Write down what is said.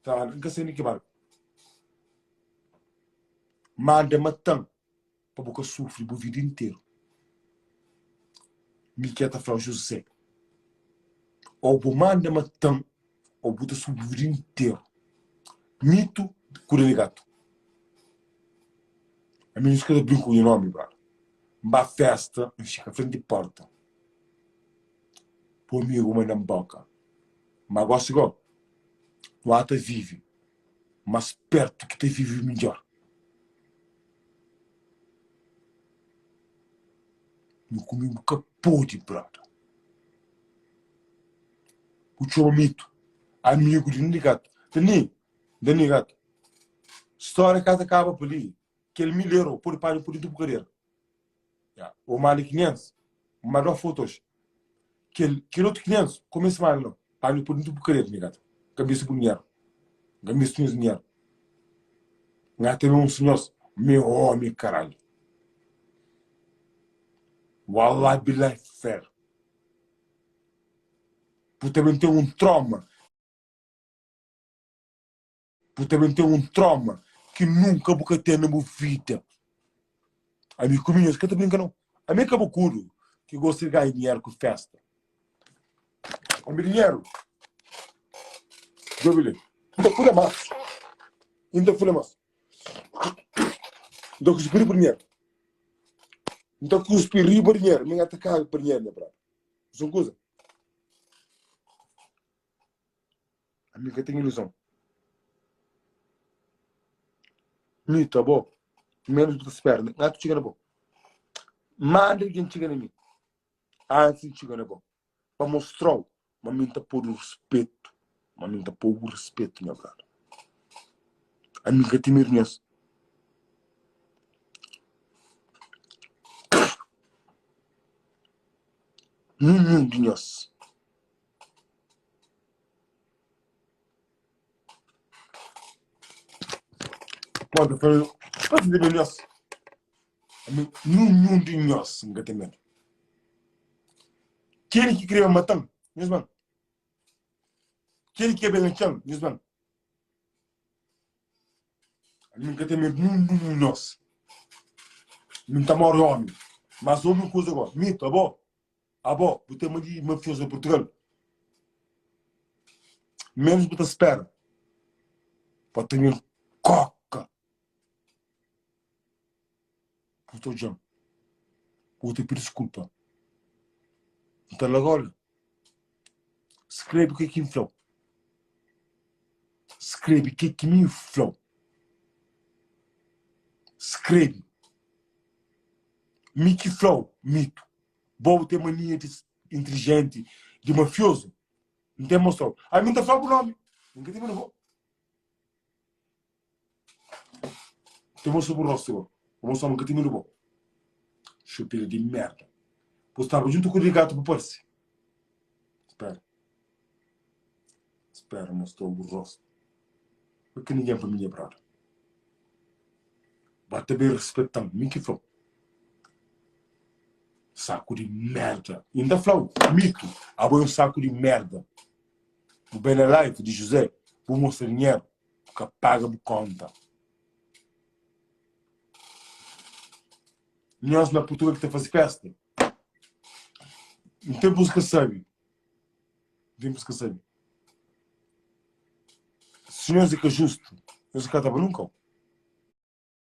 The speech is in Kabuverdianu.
Ta, N ka sai ni ki barku. Manda mata-m pa bu ka sufri bu vida interu. Mi ki ta fla José, ô bu manda mata-m ô bu ta sufri bu vida interu. Mito ku Dani Gato. Ami nhos ka ta brinka ku nha nomi, brother. N ba festa, N fika frenti porta. Bu amigu manda-m boka. Ma gosi go, nu ata vive mas pertu ki ta vive midjor. Mi ku mi bu ka pode, brother. Bu txoma mito, amigu di Nini Gato. Dani, Dani Gato, storia ka ta kaba pa li. Kel milheiro pode panha pode tupu kadera. Ya, o manda 500, manda fotos. Kel, kel outro 500, como esse manda não? Panha pode tupu kadera, Nini Gato. Ka meste bu dinheiro. Ka meste nhos dinheiro. Nga ten un senhor, meu homem, caralho. Wallah billah fer. Bu ta ben ten un trauma. Bu ta ben ten un trauma ki nunka bu ka ten na bu vida. Ami ku mi nhos ka ta brinka nau. Ami é kabukudu ki gosta di ganha dinheru ku festa. Ami dinheru, djobe li, N ta fula mas, N ta fula mas. N ta kuspi riba dinheru. N ta kuspi riba dinheru. Mi ka ta kaga pa dinheru, nha brother. Un kuza. Ami ka ten iluzon. Mito, abo, menos bu ta spera. N ka ta txiga na bo. Manda algen txiga na mi antis di N txiga na bo, pa mostrau ma mi N ta podu ruspetu, ma mi N ta pou ruspetu, nha brother. Ami N ka ten medu nhos. Ninhun di nhos. Bom, ta fala, pa ten medu nhos. Ami, ninhun di nhos N ka ten medu. Kel ki kreba mata-m, nhos ben. Kel ki kreba enganxa-m, nhos ben. Ami N ka ten medu ninhun di nhos. Mi N ta móre ómi. Mas obi un kuza gó, mito, abo, Abo, bu ten ma di mafioso na Portugal? Menos bu ta spera. Pa ten el koka. Bu ta odja-m. Bu ta pidi diskulpa. N ta larga-u la. Skrebe ke ki N fla-u. Skrebe ke ki mi N fla-u. Skrebe. Mi ki fla-u, mito. Bo bu ten mania di inteligenti, di mafiozu. N ten mostrau. Ami N ta fla bu nomi. N ka ten medu bo. N ta mostra bu rostu bo. Bu mostra ma N ka ten medu bo. Xupila di merda. Bu staba djuntu ku Rigatu bu parsi. Spera. Spera mostrau bu rostu. Pa ki ningen pa mi nha brother. Ba ta ben respetan mi ki flau. Saku di merda. E N ta flau, mito, abo é un saku di merda. Bu ben na live di José, bu mostra dinheru, bu ka paga bu konta. Nhos na Portugal ki ta faze festa, N ten bus ka sabe. N ten bus ka sabe. Si nhos é ka justu, nhos ka ta ba nunka.